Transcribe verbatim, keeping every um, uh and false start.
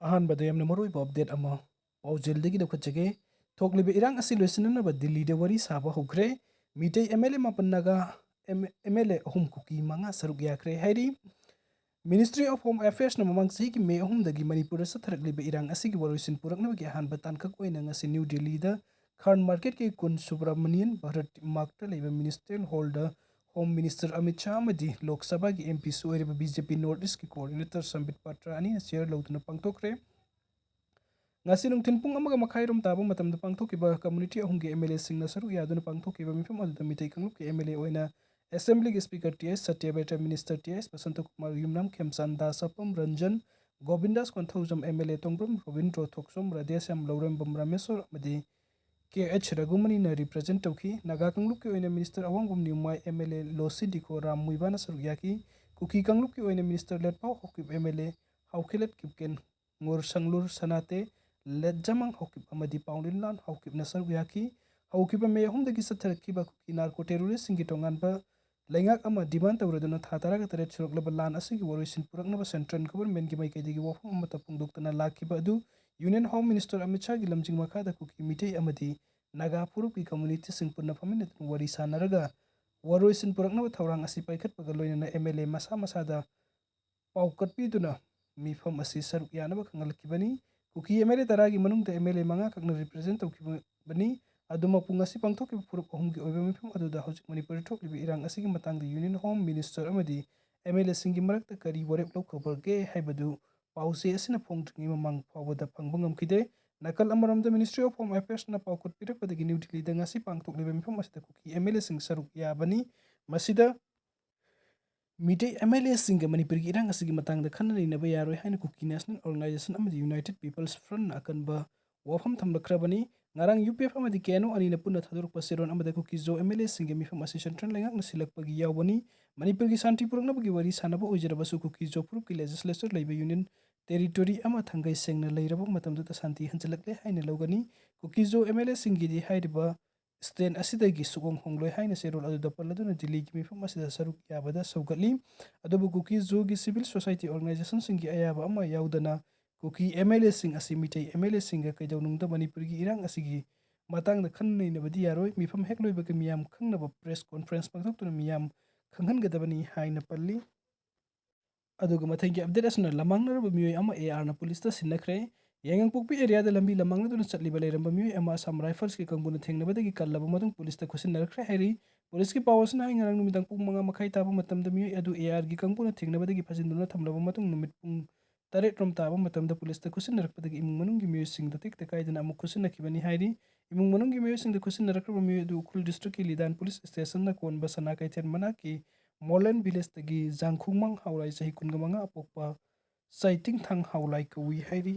ꯑꯍꯥꯟꯕꯗ ꯌꯥꯝꯅ ꯃꯔꯨꯑꯣꯏꯕ ꯑꯞꯗꯦꯠ ꯑꯃ ꯄꯥꯎꯖꯦꯜꯗꯒꯤ ꯂꯧꯈꯠꯆꯒꯦ꯫ ꯊꯣꯛꯂꯤꯕ ꯏꯔꯥꯡ ꯑꯁꯤ ꯂꯣꯏꯁꯤꯟꯅꯅꯕ ꯗꯤꯜꯂꯤꯗ ꯋꯥꯔꯤ ꯁꯥꯕ ꯍꯧꯈ꯭ꯔꯦ꯫ ꯃꯤꯇꯩ ꯑꯦꯝ ꯑꯦꯜ ꯑꯦ ꯃꯥꯄꯟ, ꯅꯥꯒꯥ ꯑꯦꯝ ꯑꯦꯜ ꯑꯦ ꯑꯍꯨꯝ, ꯀꯨꯀꯤ ꯃꯉꯥ ꯁꯔꯨꯛ ꯌꯥꯈ꯭ꯔꯦ ꯍꯥꯏꯔꯤ꯫ Ministry of Home Affairsꯅ ꯃꯃꯥꯡ ꯆꯍꯤꯒꯤ ꯃꯦ ꯑꯍꯨꯝꯗꯒꯤ ꯃꯅꯤꯄꯨꯔꯗ ꯆꯠꯊꯔꯛꯂꯤꯕ ꯏꯔꯥꯡ ꯑꯁꯤꯒꯤ ꯋꯥꯔꯣꯏꯁꯤꯟ ꯄꯨꯔꯛꯅꯕꯒꯤ ꯑꯍꯥꯟꯕ ꯇꯥꯡꯀꯛ ꯑꯣꯏꯅ ꯉꯁꯤ ꯅ꯭ꯌꯨ ꯗꯤꯜꯂꯤꯗ ꯈꯥꯟ ꯃꯥꯔꯀꯦꯠꯀꯤ ꯀꯨꯟ ꯁꯨꯕ꯭ꯔꯃꯅꯤꯌꯟ ꯚꯥꯔꯠ ꯃꯥꯔꯛꯇ ꯂꯩꯕ ꯃꯤꯅꯤꯁꯇ꯭ꯔꯤꯌꯦꯜ ꯍꯣꯜꯗ ꯍꯣꯝ ꯃꯤꯅꯤꯁꯇꯔ ꯑꯃꯤꯠ ꯁꯥꯍ ꯑꯃꯗꯤ ꯂꯣꯛ ꯁꯚꯥꯒꯤ ꯑꯦꯝ ꯄꯤꯁꯨ ꯑꯣꯏꯔꯤꯕ ꯕꯤ ꯖꯦ ꯄꯤ ꯅꯣꯔꯠ ꯏꯁꯀꯤ ꯀꯣꯑꯣꯔꯗꯤꯅꯦꯇꯔ ꯁꯝꯕꯤꯠ ꯄꯥꯇ꯭ꯔ ꯑꯅꯤꯅ ꯆꯤꯌꯔ ꯂꯧꯗꯨꯅ ꯄꯥꯡꯊꯣꯛꯈ꯭ꯔꯦ꯫ ꯉꯁꯤ ꯅꯨꯡꯊꯤꯜ ꯄꯨꯡ ꯑꯃꯒ ꯃꯈꯥꯏꯔꯣꯝ ꯇꯥꯕ ꯃꯇꯝꯗ ꯄꯥꯡꯊꯣꯛꯈꯤꯕ ꯀꯝꯃꯨꯅꯤꯇꯤ ꯑꯍꯨꯝꯒꯤ ꯑꯦꯝ ꯑꯦꯜ ꯑꯦꯁꯤꯡꯅ ꯁꯔꯨꯛ ꯌꯥꯗꯨꯅ ꯄꯥꯡꯊꯣꯛꯈꯤꯕ ꯃꯤꯐꯝ ꯑꯗꯨꯗ ꯃꯤꯇꯩ ꯀꯥꯡꯂꯨꯞꯀꯤ ꯑꯦꯝ ꯑꯦꯜ ꯑꯦ ꯑꯣꯏꯅ ꯑꯦꯁꯦꯝꯕ꯭ꯂꯤꯒꯤ speaker T H Satyabrata, minister T H Basanta Kumar, Yumnam Khemchand, Das Apam Ranjan, Govindas Konthoujam, M L A Tongbram Robindro Thokchom, Radheshyam Lourembam Rameshwor ꯑꯃꯗꯤ ꯀꯦ ꯑꯩꯆ ꯔꯘꯨꯃꯅꯤꯅ ꯔꯤꯄ꯭ꯔꯖꯦꯟ ꯇꯧꯈꯤ꯫ ꯅꯥꯒꯥ ꯀꯥꯡꯂꯨꯞꯀꯤ ꯑꯣꯏꯅ minister Awangbam Nyumai, M L A Losii Dikho Ram ꯃꯨꯏꯕꯥꯅ ꯁꯔꯨꯛ ꯌꯥꯈꯤ꯫ ꯀꯨꯀꯤ ꯀꯥꯡꯂꯨꯞꯀꯤ ꯑꯣꯏꯅ minister Letpao Haokip, M L A Haokhilet Kipgen, Ngursanglur Sanate, Letzamang Haokip ꯑꯃꯗꯤ ꯄꯥꯎꯂꯤꯟꯂꯥꯟ ꯍꯥꯎꯀꯤꯞꯅ ꯁꯔꯨꯛ ꯌꯥꯈꯤ꯫ ꯍꯧꯈꯤꯕ ꯃꯦ ꯑꯍꯨꯝꯗꯒꯤ ꯆꯠꯊꯔꯛꯈꯤꯕ ꯀꯨꯀꯤ ꯅꯥꯔꯀꯣ ꯇꯦꯔꯣꯔꯤꯁꯁꯤꯡꯒꯤ ꯇꯣꯉꯥꯟꯕ ꯂꯩꯉꯥꯛ ꯑꯃ ꯗꯤꯃꯥꯟ ꯇꯧꯔꯗꯨꯅ ꯊꯥ ꯇꯔꯥꯒ ꯇꯔꯦꯠ ꯁꯨꯔꯛꯂꯕ ꯂꯥꯟ ꯑꯁꯤꯒꯤ ꯋꯥꯔꯣꯏꯁꯤꯟ ꯄꯨꯔꯛꯅꯕ ꯁꯦꯟꯇ꯭ꯔꯦꯜ ꯒꯚꯔꯟꯃꯦꯟꯠꯀꯤ ꯃꯥꯏꯀꯩꯗꯒꯤ ꯋꯥꯐꯝ ꯑꯃꯠꯇ ꯐꯣꯡꯗꯣꯛꯇꯅ ꯂꯥꯛꯈꯤꯕ ꯑꯗꯨ ꯌꯨꯅꯤꯌꯟ ꯍꯣꯝ ꯃꯤꯅꯤꯁꯇꯔ ꯑꯃꯤꯠ ꯁꯥꯍꯒꯤ ꯂꯝꯖꯤꯡ ꯃꯈꯥꯗ ꯀꯨꯀꯤ, ꯃꯤꯇꯩ ꯑꯃꯗꯤ ꯅꯥꯒꯥ ꯐꯨꯔꯨꯞꯀꯤ ꯀꯝꯃꯨꯅꯤꯇꯤꯁꯤꯡ ꯄꯨꯟꯅ ꯐꯝꯃꯤꯟꯅꯗꯨꯅ ꯋꯥꯔꯤ ꯁꯥꯟꯅꯔꯒ ꯋꯥꯔꯣꯏꯁꯤꯟ ꯄꯨꯔꯛꯅꯕ ꯊꯧꯔꯥꯡ ꯑꯁꯤ ꯄꯥꯏꯈꯠꯄꯒ ꯂꯣꯏꯅꯅ ꯑꯦꯝ ꯑꯦꯜ ꯑꯦ ꯃꯁꯥ ꯃꯁꯥꯗ ꯄꯥꯎ ꯀꯠꯄꯤꯗꯨꯅ ꯃꯤꯐꯝ ꯑꯁꯤ ꯁꯔꯨꯛ ꯌꯥꯅꯕ ꯈꯪꯍꯜꯂꯛꯈꯤꯕꯅꯤ꯫ ꯀꯨꯀꯤ ꯑꯦꯝ ꯑꯦꯜ ꯑꯦ ꯇꯔꯥꯒꯤ ꯃꯅꯨꯡꯗ ꯑꯦꯝ ꯑꯦꯜ ꯑꯦ ꯃꯉꯥ ꯈꯛꯅ ꯔꯤꯄ꯭ꯔꯖꯦꯟ ꯇꯧꯈꯤꯕꯅꯤ꯫ ꯑꯗꯨꯃꯛꯄꯨ ꯉꯁꯤ ꯄꯥꯡꯊꯣꯛꯈꯤꯕ ꯐꯨꯔꯨꯞ ꯑꯍꯨꯝꯒꯤ ꯑꯣꯏꯕ ꯃꯤꯐꯝ ꯑꯗꯨꯗ ꯍꯧꯖꯤꯛ ꯃꯅꯤꯄꯨꯔꯗ ꯊꯣꯛꯂꯤꯕ ꯏꯔꯥꯡ ꯑꯁꯤꯒꯤ ꯃꯇꯥꯡꯗ ꯌꯨꯅꯤꯌꯟ ꯍꯣꯝ ꯃꯤꯅꯤꯁꯇꯔ ꯑꯃꯗꯤ ꯑꯦꯝ ꯑꯦꯜ ꯑꯦꯁꯤꯡꯒꯤ ꯃꯔꯛꯇ ꯀꯔꯤ ꯋꯥꯔꯦꯞ ꯂꯧꯈ꯭ꯔꯕꯒꯦ ꯍꯥꯏꯕꯗꯨ ꯄꯥꯎꯆꯦ ꯑꯁꯤꯅ ꯐꯣꯡꯗ꯭ꯔꯤꯉꯩ ꯃꯃꯥꯡ ꯐꯥꯎꯕꯗ ꯐꯪꯕ ꯉꯝꯈꯤꯗꯦ꯫ ꯅꯥꯀꯜ ꯑꯃꯔꯣꯝꯗ, ꯃꯤꯅꯤꯁꯇ꯭ꯔꯤ ꯑꯣꯐ ꯍꯣꯝ ꯑꯦꯐꯤꯌꯔꯁꯅ ꯄꯥꯎꯈꯨꯝ ꯄꯤꯔꯛꯄꯗꯒꯤ ꯅ꯭ꯌꯨ ꯗꯤꯜꯂꯤꯗ ꯉꯁꯤ ꯄꯥꯡꯊꯣꯛꯂꯤꯕ ꯃꯤꯐꯝ ꯑꯁꯤꯗ ꯀꯨꯀꯤ ꯑꯦꯝ ꯑꯦꯜ ꯑꯦꯁꯤꯡ ꯁꯔꯨꯛ ꯌꯥꯕꯅꯤ꯫ ꯃꯁꯤꯗ ꯃꯤꯇꯩ ꯑꯦꯝ ꯑꯦꯜ ꯑꯦꯁꯤꯡꯒ ꯃꯅꯤꯄꯨꯔꯒꯤ ꯏꯔꯥꯡ ꯑꯁꯤꯒꯤ ꯃꯇꯥꯡꯗ ꯈꯟꯅ ꯅꯩꯅꯕ ꯌꯥꯔꯣꯏ ꯍꯥꯏꯅ ꯀꯨꯀꯤ ꯅꯦꯁꯅꯦꯜ ꯑꯣꯔꯒꯅꯥꯏꯖꯦꯁꯟ ꯑꯃꯗꯤ ꯌꯨꯅꯥꯏꯇꯦꯗ ꯄꯤꯄꯜꯁ ꯐ꯭ꯔꯟꯠꯅ ꯑꯀꯟꯕ ꯋꯥꯐꯝ ꯊꯝꯂꯛꯈ꯭ꯔꯕꯅꯤ꯫ ꯉꯔꯥꯡ ꯌꯨ ꯄꯤ ꯑꯦꯐ ꯑꯃꯗꯤ ꯀꯦ ꯑꯦꯟ ꯑꯣ ꯑꯅꯤꯅ ꯄꯨꯟꯅ ꯊꯥꯗꯣꯔꯛꯄ ꯆꯦꯔꯣꯜ ꯑꯃꯗ ꯀꯨꯀꯤ ꯖꯣ ꯑꯦꯝ ꯑꯦꯜ ꯑꯦꯁꯤꯡꯒꯤ ꯃꯤꯐꯝ ꯑꯁꯤ ꯁꯦꯟꯇ꯭ꯔꯦꯜ ꯂꯩꯉꯥꯛꯅ ꯁꯤꯜꯂꯛꯄꯒꯤ ꯌꯥꯎꯕꯅꯤ꯫ ꯃꯅꯤꯄꯨꯔꯒꯤ ꯁꯥꯟꯇꯤ ꯄꯨꯔꯛꯅꯕꯒꯤ ꯋꯥꯔꯤ ꯁꯥꯟꯅꯕ ꯑꯣꯏꯖꯔꯕꯁꯨ ꯀꯨꯀꯤ ꯖꯣ ꯐꯨꯔꯨꯞꯀꯤ ꯂꯦꯖꯤꯁꯂꯦꯆꯔ ꯂꯩꯕ ꯌꯨꯅꯤꯌꯟ ꯇꯦꯔꯤꯇꯣꯔꯤ ꯑꯃ ꯊꯥꯡꯒꯩ ꯁꯦꯡꯅ ꯂꯩꯔꯕ ꯃꯇꯝꯗꯇ ꯁꯥꯟꯇꯤ ꯍꯟꯖꯤꯜꯂꯛꯂꯦ ꯍꯥꯏꯅ ꯂꯧꯒꯅꯤ꯫ ꯀꯨꯀꯤ ꯖꯣ ꯑꯦꯝ ꯑꯦꯜ ꯑꯦꯁꯤꯡꯒꯤꯗꯤ ꯍꯥꯏꯔꯤꯕ ꯁ꯭ꯇꯦꯟ ꯑꯁꯤꯗꯒꯤ ꯁꯨꯛꯍꯣꯡ ꯍꯣꯡꯂꯣꯏ ꯍꯥꯏꯅ ꯆꯦꯔꯣꯜ ꯑꯗꯨꯗ ꯄꯜꯂꯗꯨꯅ ꯗꯤꯜꯂꯤꯒꯤ ꯃꯤꯐꯝ ꯑꯁꯤꯗ ꯁꯔꯨꯛ ꯌꯥꯕꯗ ꯁꯧꯒꯠꯂꯤ꯫ ꯑꯗꯨꯕꯨ ꯀꯨꯀꯤ ꯖꯣꯒꯤ ꯁꯤꯚꯤꯜ ꯁꯣꯁꯥꯏꯇꯤ ꯑꯣꯔꯒꯅꯥꯏꯖꯦꯁꯟꯁꯤꯡꯒꯤ ꯑꯌꯥꯕ ꯑꯃ ꯌꯥꯎꯗꯅ ꯀꯨꯀꯤ ꯑꯦꯝ ꯑꯦꯜ ꯑꯦꯁꯤꯡ ꯑꯁꯤ ꯃꯤꯇꯩ ꯑꯦꯝ ꯑꯦꯜ ꯑꯦꯁꯤꯡꯒ ꯀꯩꯗꯧꯅꯨꯡꯗ ꯃꯅꯤꯄꯨꯔꯒꯤ ꯏꯔꯥꯡ ꯑꯁꯤꯒꯤ ꯃꯇꯥꯡꯗ ꯈꯟꯅ ꯅꯩꯅꯕꯗꯤ ꯌꯥꯔꯣꯏ꯫ ꯃꯤꯐꯝ ꯍꯦꯛ ꯂꯣꯏꯕꯒ ꯃꯤꯌꯥꯝ ꯈꯪꯅꯕ ꯄ꯭ꯔꯦꯁ ꯀꯣꯟꯐ꯭ꯔꯦꯟꯁ ꯄꯥꯡꯊꯣꯛꯇꯨꯅ ꯃꯤꯌꯥꯝ ꯈꯪꯍꯟꯒꯗꯕꯅꯤ ꯍꯥꯏꯅ ꯄꯜꯂꯤ꯫ ꯑꯗꯨꯒ ꯃꯊꯪꯒꯤ ꯑꯞꯗꯦꯠ ꯑꯁꯤꯅ ꯂꯃꯥꯡꯅꯔꯕ ꯃꯤꯑꯣꯏ ꯑꯃ ꯑꯦ ꯑꯥꯔꯅ ꯄꯨꯂꯤꯁꯇ ꯁꯤꯟꯅꯈ꯭ꯔꯦ꯫ ꯌꯥꯏꯉꯪꯄꯣꯛꯄꯤ ꯑꯦꯔꯤꯌꯥꯗ ꯂꯝꯕꯤ ꯂꯃꯥꯡꯅꯗꯨꯅ ꯆꯠꯂꯤꯕ ꯂꯩꯔꯝꯕ ꯃꯤꯑꯣꯏ ꯑꯃ ꯑꯁꯥꯝ ꯔꯥꯏꯐꯜꯁꯀꯤ ꯀꯥꯡꯕꯨꯅ ꯊꯦꯡꯅꯕꯗꯒꯤ ꯀꯜꯂꯕ ꯃꯇꯨꯡ ꯄꯨꯂꯤꯁꯇ ꯈꯨꯠꯁꯤꯟꯅꯔꯛꯈ꯭ꯔꯦ ꯍꯥꯏꯔꯤ꯫ ꯄꯨꯂꯤꯁꯀꯤ ꯄꯥꯎ ꯑꯁꯤꯅ ꯍꯥꯏ ꯉꯔꯥꯡ ꯅꯨꯃꯤꯗꯥꯡ ꯄꯨꯡ ꯃꯉꯥ ꯃꯈꯥꯏ ꯇꯥꯕ ꯃꯇꯝꯗ ꯃꯤꯑꯣꯏ ꯑꯗꯨ ꯑꯦ ꯑꯥꯔꯒꯤ ꯀꯥꯡꯕꯨꯅ ꯊꯦꯡꯅꯕꯗꯒꯤ ꯐꯥꯖꯤꯟꯗꯨꯅ ꯊꯝꯂꯕ ꯃꯇꯨꯡ ꯅꯨꯃꯤꯠ ꯄꯨꯡ ꯇꯔꯦꯠ ꯔꯣꯝ ꯇꯥꯕ ꯃꯇꯝꯗ ꯄꯨꯂꯤꯁꯇ ꯈꯨꯠꯁꯤꯟꯅꯔꯛꯄꯗꯒꯤ ꯏꯃꯨꯡ ꯃꯅꯨꯡꯒꯤ ꯃꯤꯑꯣꯏꯁꯤꯡꯗ ꯇꯦꯛꯇ ꯀꯥꯏꯗꯅ ꯑꯃꯨꯛ ꯈꯨꯠꯁꯤꯟꯅꯈꯤꯕꯅꯤ ꯍꯥꯏꯔꯤ꯫ ꯏꯃꯨꯡ ꯃꯅꯨꯡꯒꯤ ꯃꯤꯑꯣꯏꯁꯤꯡꯗ ꯈꯨꯠꯁꯤꯟꯅꯔꯛꯈ꯭ꯔꯕ ꯃꯤꯑꯣꯏ ꯑꯗꯨ ꯎꯈ꯭ꯔꯨꯜ ꯗꯤꯁꯇ꯭ꯔꯤꯛꯀꯤ ꯂꯤꯗꯥꯟ ꯄꯨꯂꯤꯁ ꯁ꯭ꯇꯦꯁꯟꯅ ꯀꯣꯟꯕ ꯁꯅꯥ ꯀꯩꯊꯦꯜ ꯃꯅꯥꯛꯀꯤ ꯃꯣꯔꯂꯦꯟ ꯚꯤꯂꯦꯖꯇꯒꯤ ꯖꯥꯡꯈꯨꯡꯃꯥꯡ ꯍꯥꯎꯂꯥꯏ ꯆꯍꯤ ꯀꯨꯟꯒ ꯃꯉꯥ ꯑꯄꯣꯛꯄ ꯆꯩꯇꯤꯡꯊꯥꯡ ꯍꯥꯎꯂꯥꯏ ꯀꯧꯏ ꯍꯥꯏꯔꯤ꯫